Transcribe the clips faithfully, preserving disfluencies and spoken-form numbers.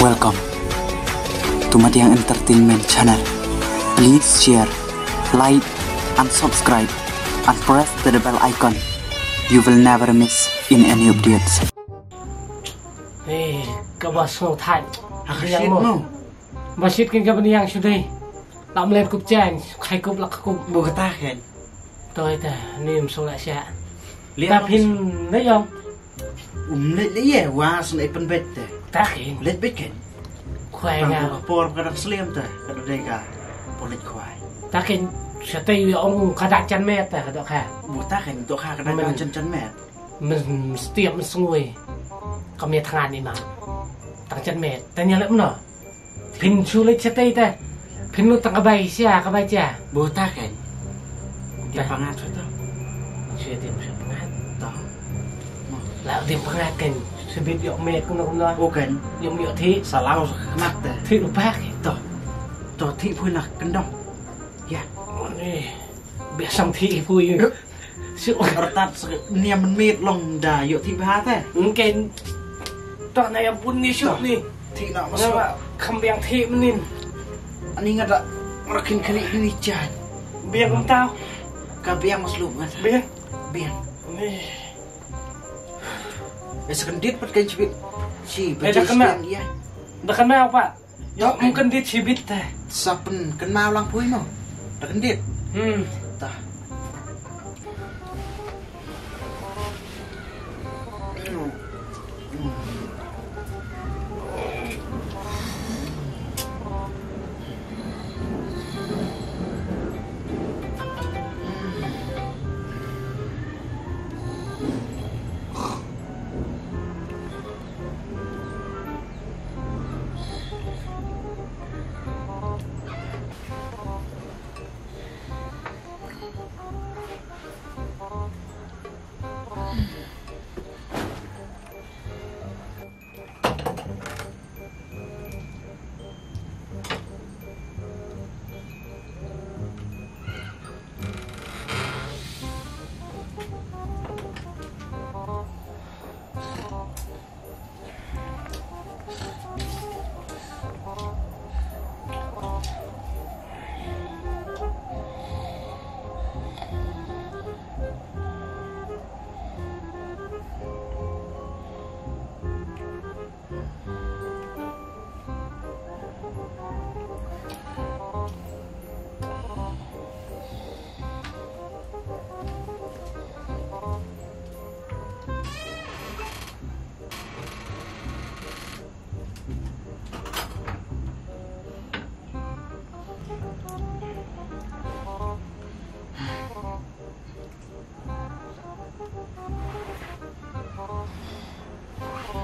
Welcome to Madiang Entertainment Channel. Please share, like, and subscribe, and press the bell icon. You will never miss in any updates. Hei, kaba sngewthuh. Ha ka shit mo. Ba shit kin ka bniang shu dei. Lam let kup chen, khai kup lak kup. Bo kata ken. Toi ta, nim sung la sha. Ta phin dei yom. Um let le ye, wa sung le pen bet te. Ta ken. Let bet ken. Khwai nga. Por ka dak sliam te, ka dei ka. Polit khwai. Ta ken, sa te wi ong ka dak chan met te, ka dok ha. Bo ta ken, dok ha ka dak chan chan met. Mestiap mesngui. Kami tangan ni ma. Tang chan met. Tanya lep no. Phin chu le chatei ta. Phin lu tang kabai sia kabai cha. Bo ta ken. Dia pangat tu. Sia dia pangat. To. La dia pangat ken. Sebit yok met kuno kuno. O ken. Yok yok thi. Salau sa khnat ta. Thi lupa ken. To. To thi pun nak kendong. Ya. Ni. Biasang thi pui. Shu. Rtat sek niam mit long da yok thi bha te. Mungkin. Toh na yang pun ni shu ni. Thi na mas. Kham biang thi menin. Ani ngada rakin kali ni chan. Biang kum tau. Ka biang mas lu ngada. Biang. Biang. Ni. Eh, sekendit pat kan cibit. Si, eh, dah kena. Ya. Dah kena apa? Tok mungkin dit sibit teh. Sapen kenal lang pui mo. Dak kendit. Hmm. Tah.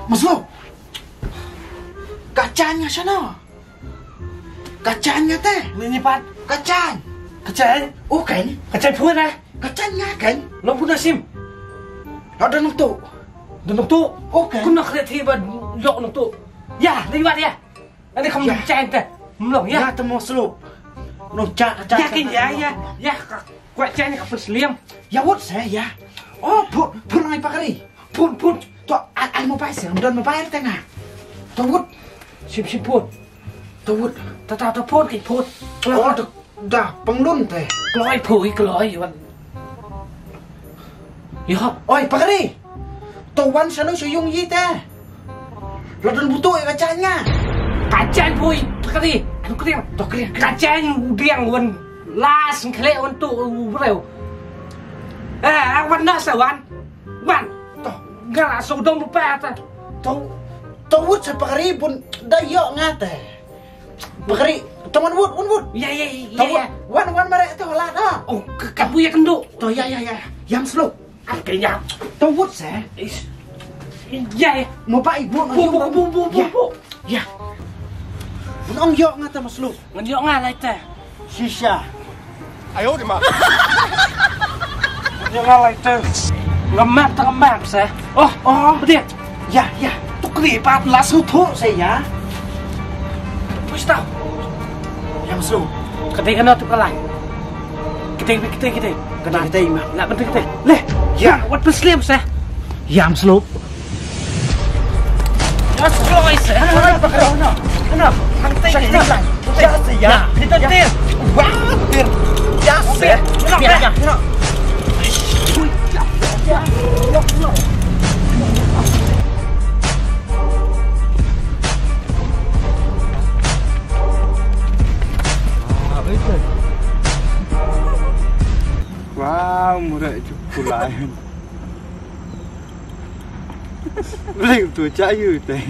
Masuk. Kachan nga shano. Kachan nga te. Ni ni pat. Kachan. Kachan. Oh kan. Kachan pun eh. Kachan nga kan. Long pun asim. Ada nung tu. Ada nung tu. Oh kan. Kun nak lihat tiba lok nung tu. Ya, ni wat ya. Ani kham chen te. Mlong ya. Ya te mo slu. Nong cha cha. Ya kin ya ya. Ya ka kwah chen ka pun sliam. Ya wut se ya. Oh pun pun ai pakari. Pun pun. To ai ai mobile se. Don mobile te nga. To wut. Sip sip pun. To wut. Ta ta to pun ki pun. Oh to. Da, panglun te. Kloi phui, kloi wan. Yo. Oi, pakari. To wan sanu suyung yi te. Lo don butu ka chanya. Ka chany phui, pakari. Anu kri. To kri. Ka chany biang wan. Las khle wan tu breu. Eh, wan na sa wan. Wan. To. Ngala so dong pa ta. To. To wut sa pakari bun da yo ngate. Bakari, to wan wut, wan wut. Ya ya ya. To wut. Wan wan mare to la da. Oh, ka ka buya kendo. To ya ya ya. Yam slow. Apa ya? To wut se. Is. Ya ya. Mo ba ibu. Bu bu bu bu bu. Ya. Nong yok nga ta maslu. Ngan yok nga lai ta. Shisha. Ayo di ma. Ngan yok nga lai ta. Ngamap ta ngamap se. Oh, oh, betul. Ya, ya. Tukri pat la su thu se ya. Stop. Ïam slu. Kata kano tu kalai. Kata, kata, kata. Kata, kata, ma. Nak bentuk kata. Leh. Ya. Wat peslem sah. Ïam slu. Ïam slu, eh, sah. Kano, kano, kano. Hang tai ni. Ya, sah, ya. Kita tir. Wah, tir. Ya, sah. Ya, ya. Wow, murah cukup lain. Beli tu cak you teh.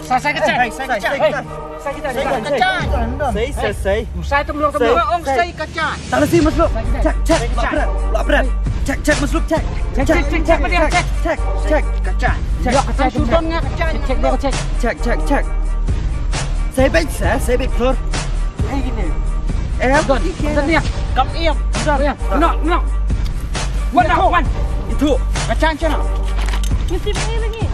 Sa, sa kacang. Sa, sa kacang. Sa kacang. Sa, sa, sa. Sa tu belum, belum. Ong sa kacang. Tang si masuk. Check, check. Lap berat. Lap berat. Check, check masuk, check. Check, check, check, check. Check, check. Kacang. Check. Ya, kacang sudah ngah kacang. Check, check, check. Check, check, check. Sa bit, sa, sa bit floor. Hai gini. Em, Don, Don dia. Kam em. Don. Dia. No, no. Wan, wan. Itu. Kacang sana. Mesti beli lagi.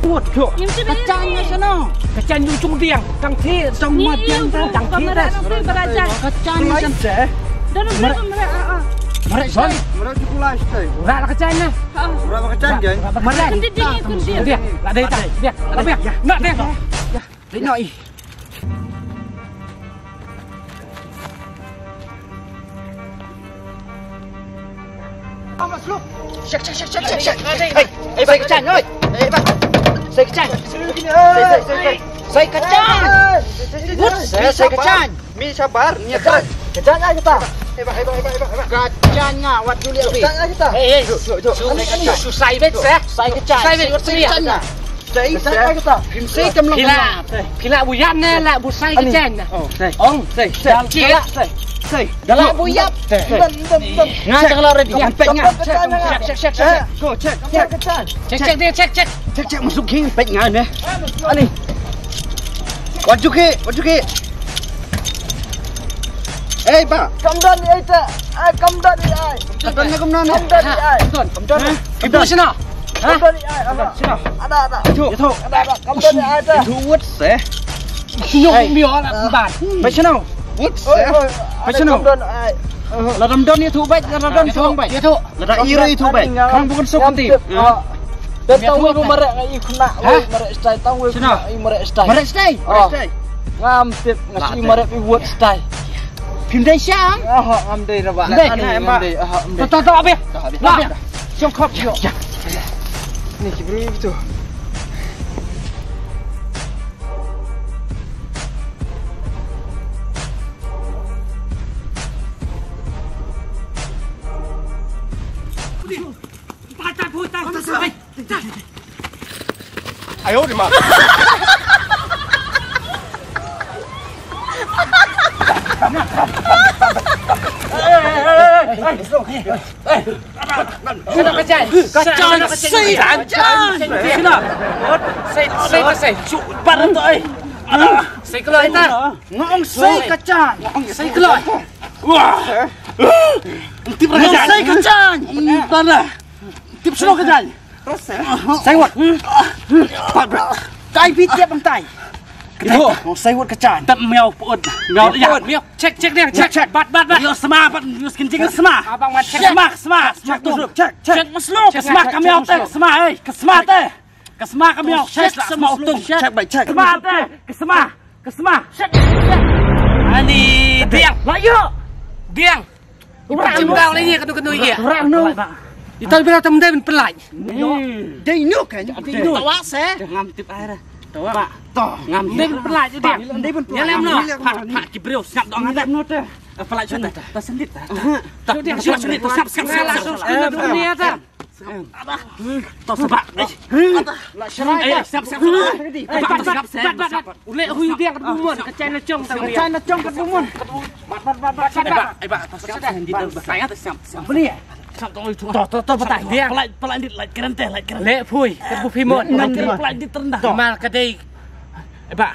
Wot, tu. Mesti beli lagi. Kacang sana. Kacang ujung dia. Tang ti, tang mat dia, tang ti. Kacang sana. Don, beli pun merek, ah, ah. Merek sana. Merek di pulai sana. Rak lah kacang ni. Ah. Rak lah kacang kan? Merek. Nanti dia ikut dia. Dia, lah dia, dia. Nak dia. Nak dia. Tengok, ih. Awas lu. Shek, shek, shek, shek, shek, shek. Hei, hei, sai kacang, oi. Hei, bang. Sai kacang. Sai, sai, sai, sai. Sai kacang. Wut, sai, sai kacang. Mi sabar, ni kacang. Kacang lah kita. Hei, bang, hei, bang, hei, bang, hei, bang. Kacang ngah, wat dulu, abi. Kacang lah kita. Hei, hei. Su, su, su. Su, su, sai bet, sai. Sai kacang. Sai bet, sai kacang. Sai, sai kata. Phim sai kam long. Phi la, phi la buyan ne la bu sai kacang. Oh, sai. Ong, sai, sai. Dal kila. Sai, sai. Dal bu yap. Sai. Ban, ban, ban. Nga dah la ready. Check, check, check, check. Go, check, check. Check, check dia, check, check. Check, check masuk king pek nga ne. Ani. Wajuki, wajuki. Eh, ba. Kam don ni ai ta. Ai, kam don ni ai. Kam don ni, kam don ni. Kam don ni ai. Kam don. Ibu sini. Ha? Kam don ni ai. Ada. Ada, ada. Itu. Itu. Ada, ada. Kam don ni ai ta. Itu wut seh. Nyok mio anak ban. Bai sini. Wut seh. Bai sini. Kam don ai. La dam don itu bai, la dam don itu bai. Itu. La da iri itu bai. Kamu bukan sokoti. Te tang wei ba mareh nga i khynnah, wei mareh stai, tang wei khynnah i mareh stai. Mareh stai? Mareh stai. Ngam tip nga i mareh i wot stai. Phim dei sha? Aha, ngam dei na ba. Ngam dei, ngam dei. Aha, ngam dei. To, to, to, abeh. Ba. Jong khop jo. Ni ki bru tu. Ayo, di ma. Kacang, kacang, kacang. Sai, sai, sai. Sai kloi ta. Ngong sai kacang. Sai kloi. Wah. Ngong sai kacang. Tip snoh kacang. Sai wat. Pat bra. Kai bit tiap bantai. Itu. Sai wat kacang. Tap miau put. Miau ya. Miau. Check, check dia. Check, check. Bat, bat, bat. Miau sma, bat. Miau skin check sma. Abang mat check sma, sma. Check, check. Check masluk. Sma kamiau te. Sma, eh. Sma te. Ka sma ka miau. Check la sma utung. Check bai check. Sma te. Ka sma. Ka sma. Check. Ani diang. La yu. Diang. Ura anu. Ka dau la ye ka du ka nu ye. Ura anu. Ita bila tam dei ben pelai. Dei nu kan. Dei nu. Tawa se. Ngam tip ai ra. Tawa. To. Ngam dei ben pelai diang. Dei ben pelai. Ya lem no. Pak ki breu sngap dong. Ngam dei nu te. Pelai sendit. Ta sendit ta. Ta sendit ta sngap sngap sngap. Dunia ta. To sebab. La serai. Eh, siap, siap, siap. Siap, siap, siap. Uleh hui dia kat bumun, ka China chong tau dia. China chong kat bumun. Bat, bat, bat, bat, bat. Eh, ba, eh, ba, siap, siap. Saya tu siap, siap. Beli ya? Siap, tolong itu. To, to, to, betai dia. Pelai, pelai dit, pelai keren teh, pelai keren. Leh phui, kat bu phimon. Pelai dit, pelai dit terendah. Mal kedai. Eh, ba.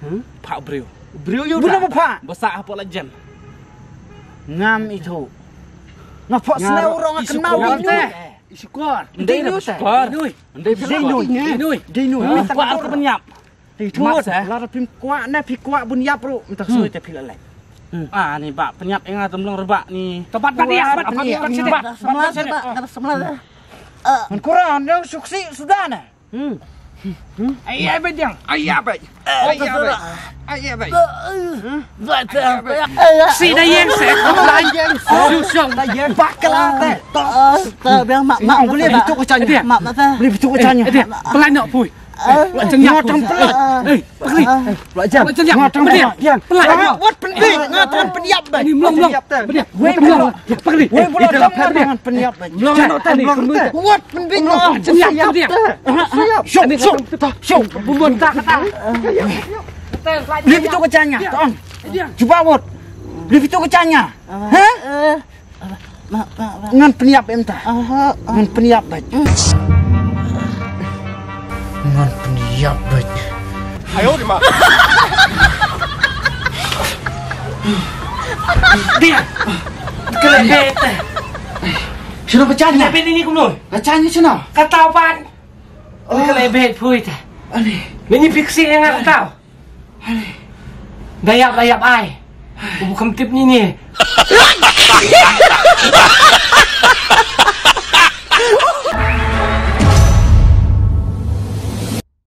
Hmm? Pha briew. Briew ïa u. Bun ba pha. Ba sah hapoh la jen. Ngam ithuh. Nga pha sne u rong nga kynmaw ïa u. I shukor. Ndei na shukor. Ndei nui. Ndei nui. Ndei nui. Pha ar ka pynïap. Te thut, la da phim kwah ne phi kwah bun ïap ruh mynta sngewthuh te phi la leh. Ah, ni ba pynïap ïa nga te mlong rebak ni. Te bat bat ïa, bat bat ïa. Samla ba, samla. Man kura nang suksi suda ne. Ai ai ba jang. Ai ai ba. Ai ai ba. Ai ai ba. Ba ta. Si da ïeng se. Ïeng se. Su song. Da ïeng ba kala te. Ta biang mak mak boleh bitu ko chanya. Mak mak ta. Boleh bitu ko chanya. Pelai nak pui. Wat jam. Wat pynbit. Wat pynbit. Wat pynbit. Wat pynbit. Ni mlong mlong. Wei mlong. Pagri. Wei mlong. Wat pynbit. Wat pynbit. Shuk shuk shuk. Bumbon tak tak. Beli pitu kacanya. Tong. Cuba wat. Beli pitu kacanya. Ha? Ngan pynïap em ta. Ngan pynïap bad. Ngan pynïap bad. Ayo di ma. Dia. Kele bet. Sino kacanya? Kele bet ini kumno? Kacanya sino? Katau pan. Kele bet pui ta. Ani. Mini fiksi yang katau. Dayap dayap ai. Ku bukan tip ni ni.